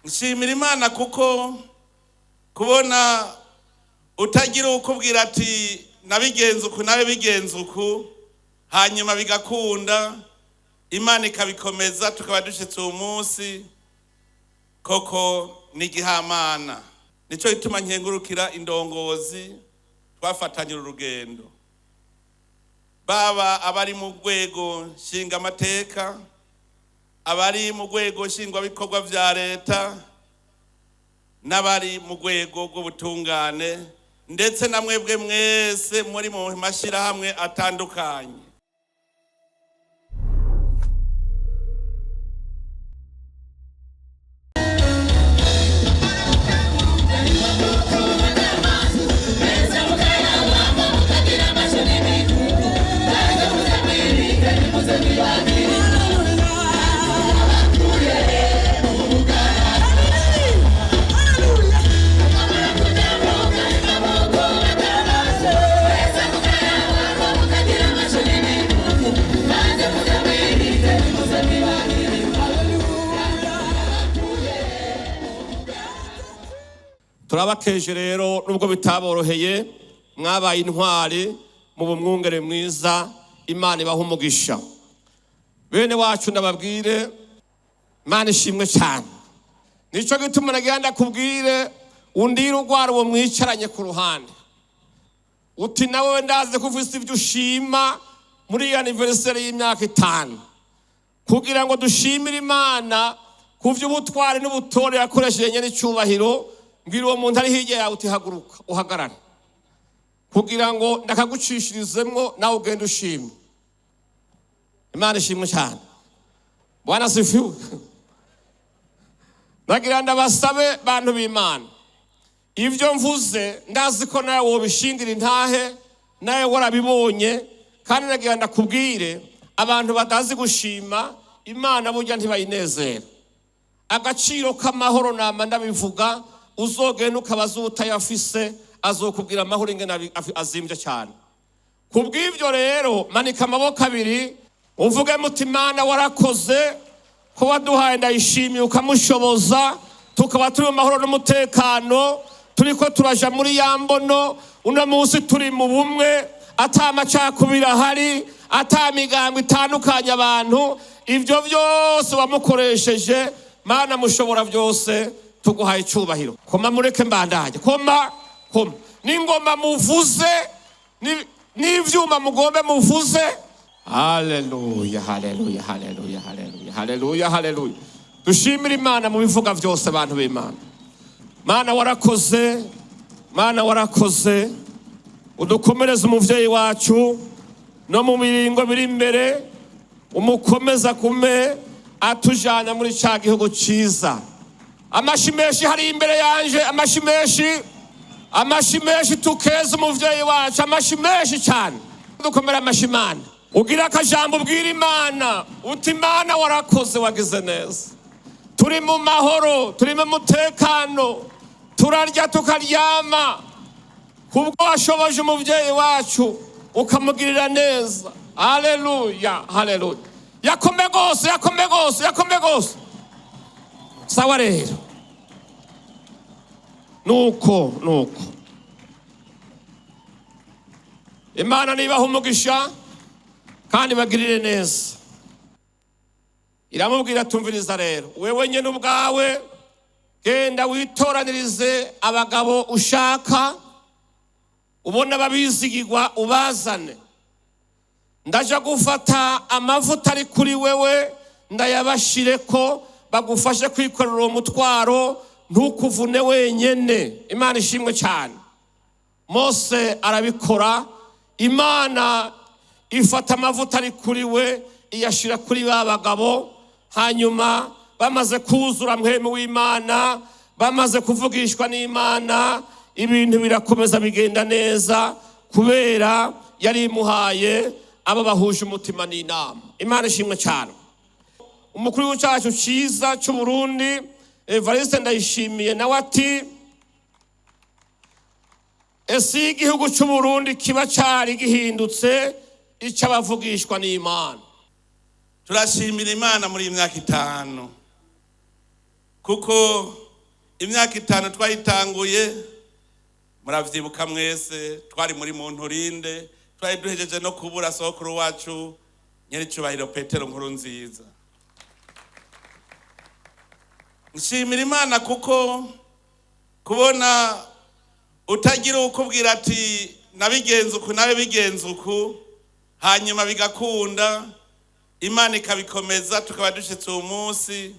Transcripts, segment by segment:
Nshimira Imana kuko kubona utagira ukubwira ati nabigenza uku nawe bigenza uku, hanyuma bigakunda, Imana ikabikomeza tukaba dushitse uwu munsi, koko ni igihamana. Nico gituma nkengurukira indongozi twafatanyira urugendo, baba abari mu rwego nshingamateka, abari mu rwego nshingwabikorwa vya leta, n'abari mu rwego rw'ubutungane, ndetse na mwebwe mwese muri mu mashyirahamwe atandukanye. Turabakeje rero nubwo bitaboroheye, mwabaye intwari mu bumwungere mwiza. Imana ibaha umugisha. Bene wacu, ndababwire, Imana ishimwe cyane. Nicyo gituma nagira ndakubwire undira urwara uwo mwicaranye ku ruhande, uti nawe ndazi ko ufise ibyo ushima muri iyo anniversaire y'imyaka 5, kugira ngo dushimire Imana ku by'ubutwari n'ubutore yakoresheje nyene icyubahiro. Mbwira uwo muntu ari hirya yawe uti haguruka uhagarare, kugira ngo ndakagucishirizemwo nawe ugende ushime. Imana ishimwe cyane. Bwana sifiwe. Nagira ndabasabe bantu b'Imana, ibyo mvuze ndazi ko nawe wobishingira intahe, nawe warabibonye. Kandi nagira ndakubwire, abantu batazi gushima Imana burya ntibayinezera. Agaciro k'amahoro nama ndabivuga, uzogenda ukabaza utayafise azokubwira amahoro ingene azimbye cyane. Kubw'ibyo rero manika amaboko abiri uvuge muti Imana warakoze ko waduhaye Ndayishimiye, ukamushoboza, tukaba turi mu mahoro n'umutekano, turiko turaja muri ya mbono. Uno munsi turi mu bumwe, ata macakubiri ahari, ata migambo itandukanye abantu. Ibyo byose wamukoresheje. Mana mushobora byose, tuguhaye icyubahiro. Koma, mureke mbandanye. Koma, koma n'ingoma muvuze, n'ivyuma mugombe muvuze. Haleluya, haleluya, haleluya, haleluya, haleluya, haleluya. Dushimire Imana mu bivuga byose. Abantu b'Imana, Mana warakoze, Mana warakoze. Udukomereze umuvyeyi wacu no mu miringo biri imbere, umukomeza kume atujana muri ca gihugu ciza. Amashi menshi hari imbere yanje, amashi menshi, amashi menshi. Tukeze umuvyeyi wacu, amashi menshi cyane. Dukomera amashi Imana. Ugira akajambo ubwira Imana uti Imana warakoze, wagize neza. Turi mu mahoro, turi mu mutekano, turarya tukaryama kubwo washoboje umuvyeyi wacu ukamugirira neza. Haleluya, haleluya. Yakome gose, yakome gose, yakome gose. Sawa rero, nuko nuko Imana nibaha umugisha kandi bagirire neza. Iramubwira, tumviriza rero, wewe nyene ubwawe genda witoranirize abagabo ushaka, ubona babizigirwa, ubazane. Ndaja gufata amavuta ari kuri wewe ndayabashire ko bagufashe kwikorera uwo mutwaro, ntukuvune wenyene. Imana ishimwe cyane. Mose arabikora. Imana ifata amavuta ari kuri we iyashira kuri ba bagabo. Hanyuma bamaze kuzura mpwemu w'Imana, bamaze kuvugishwa n'Imana, ibintu birakomeza bigenda neza, kubera yari imuhaye abo bahuje umutima n'inama. Imana ishimwe cyane. Umukuru w'igihugu cyacu cyiza cy'u Burundi Evariste Ndayishimiye nawe ati ese iyo igihugu cy'u Burundi kiba cyari gihindutse icy'abavugishwa n'Imana. Turashimira Imana muri iyi myaka 5. Kuko imyaka 5 twayitanguye, muravyibuka mwese, twari muri Munturinde, twari duhejeje no kubura sokuru wacu nyiricubahiro Petero Nkurunziza. Nshimira Imana kuko kubona utagira ukubwira ati nabigenza uku nawe bigenza uku, hanyuma bigakunda, Imana ikabikomeza tukaba dushitse uwo munsi,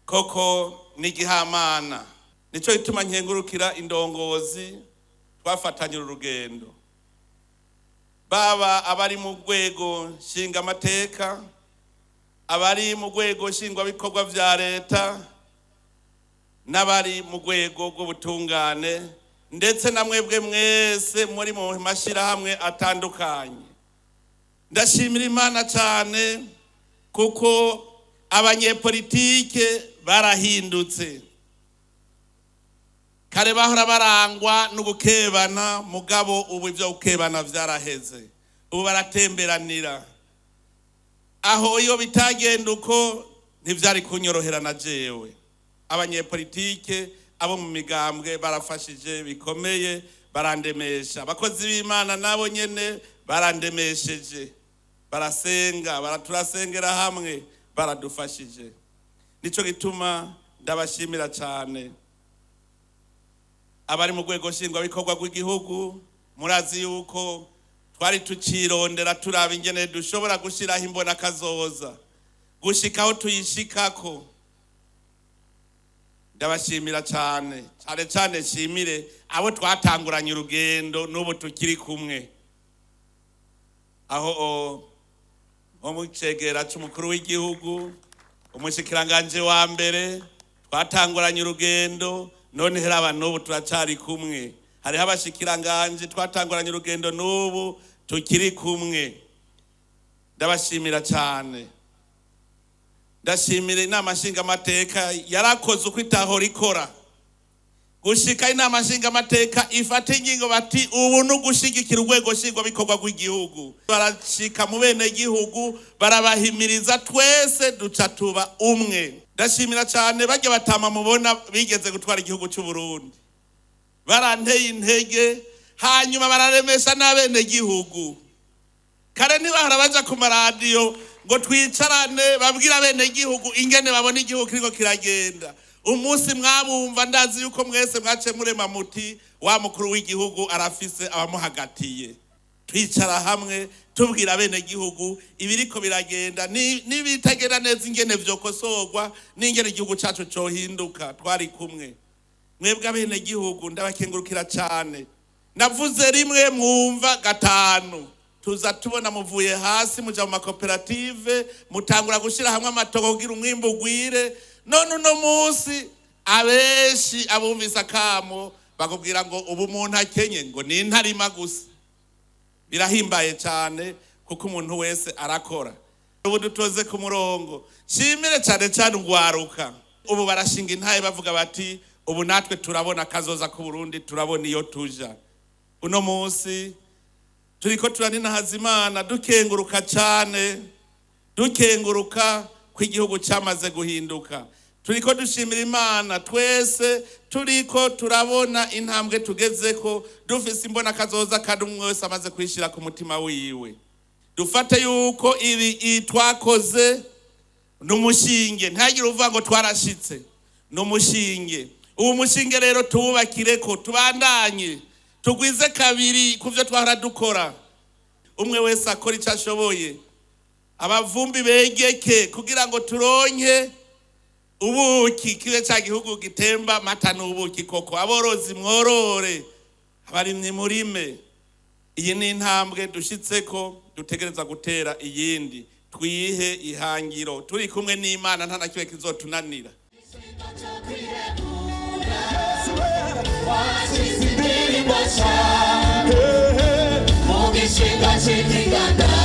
koko ni igihamana. Nico gituma nkengurukira indongozi twafatanyira urugendo, baba abari mu rwego nshingamateka, abari mu rwego nshingwabikorwa vya leta, n'abari mu rwego rw'ubutungane, ndetse na mwebwe mwese muri mu mashyirahamwe atandukanye. Ndashimira Imana cyane kuko abanyepolitike barahindutse. Kare bahora barangwa n'ugukebana, mugabo ubu ibyo gukebana vyaraheze, ubu baratemberanira. Aho iyo bitagenda uko ntivyari kunyorohera na jewe. Abanyepolitike abo mu migambwe barafashije bikomeye, barandemesha. Abakozi b'Imana nabo nyene barandemesheje, barasenga, baraturasengera hamwe, baradufashije. Nico gituma ndabashimira cyane. Abari mu rwego nshingwabikorwa rw'igihugu, murazi yuko twari tukirondera turaba ingene dushobora gushiraho imbona kazoza gushikaho tuyishikako. Ndabashimira cyane cyane cyane, nshimire abo twatanguranye urugendo n'ubu tukiri kumwe, aho nko mu cegera c'umukuru w'igihugu, umushikiranganje wa mbere, twatanguranye urugendo, none heraba n'ubu turacari kumwe. Hariho abashikiranganje twatanguranye urugendo n'ubu tukiri kumwe. Ndabashimira cyane. Ndashimira inama nshingamateka yarakoze uko itahora ikora, gushika inama nshingamateka ifata ingingo bati ubu ni ugushigikira urwego nshingwabikorwa rw'igihugu. Barashika mu bene gihugu, barabahimiriza, twese duca tuba umwe. Ndashimira cyane bajya batama mubona bigeze gutwara igihugu cy'u Burundi, baranteye intege, hanyuma bararemesha n'abene gihugu. Kare ntibahora baja ku maradiyo ngo twicarane babwire abene gihugu ingene babona igihugu kiriko kiragenda. Umunsi mwabumva, ndazi yuko mwese mwace murema muti wa mukuru w'igihugu arafise abamuhagatiye. Twicara hamwe tubwira abene gihugu ibiriko biragenda n'ibitagenda neza, ingene vyokosorwa n'ingene igihugu cacu cohinduka. Twari kumwe. Mwebwe abene gihugu ndabakengurukira cyane. Navuze rimwe mwumva gatanu. Tuza tubona muvuye hasi muja mu makoperative, mutangura gushira hamwe amatongo kugira umwimbu ugwire. None uno munsi abenshi abumvise akamo bakubwira ngo ubu umuntu akenye ngo ni intarima gusa. Birahimbaye cyane kuko umuntu wese arakora. Ubu dutoze ku murongo. Nshimire cyane cyane ugwaruka, ubu barashinga intaye bavuga bati ubu natwe turabona kazoza ku Burundi, turabona iyo tuja. Uno munsi turiko turaninahaza Imana, dukenguruka cyane, dukenguruka ko igihugu cyamaze guhinduka. Turiko dushimira Imana twese, turiko turabona intambwe tugezeko, dufise imbona kazoza, kandi umwe wese amaze kwishira ku mutima wiwe. Dufate yuko ibi twakoze n'umushinge, ntihagire uvuga ngo twarashitse, n'umushinge. Ubu mushinge rero tuwubakireko, tubandanye, tugwize kabiri ku byo twahora dukora. Umwe wese akora icyo ashoboye, abavumbi begeke kugira ngo turonke ubuki, kibe cya gihugu gitemba mata n'ubuki koko. Aborozi mworore, abarimyi murime. Iyi ni intambwe dushitseko, dutegereza gutera iyindi. Twihe ihangiro, turi kumwe n'Imana nta na kimwe kizotunanira. Washize indirimbo nshya mu gishinga cy'ikiganda.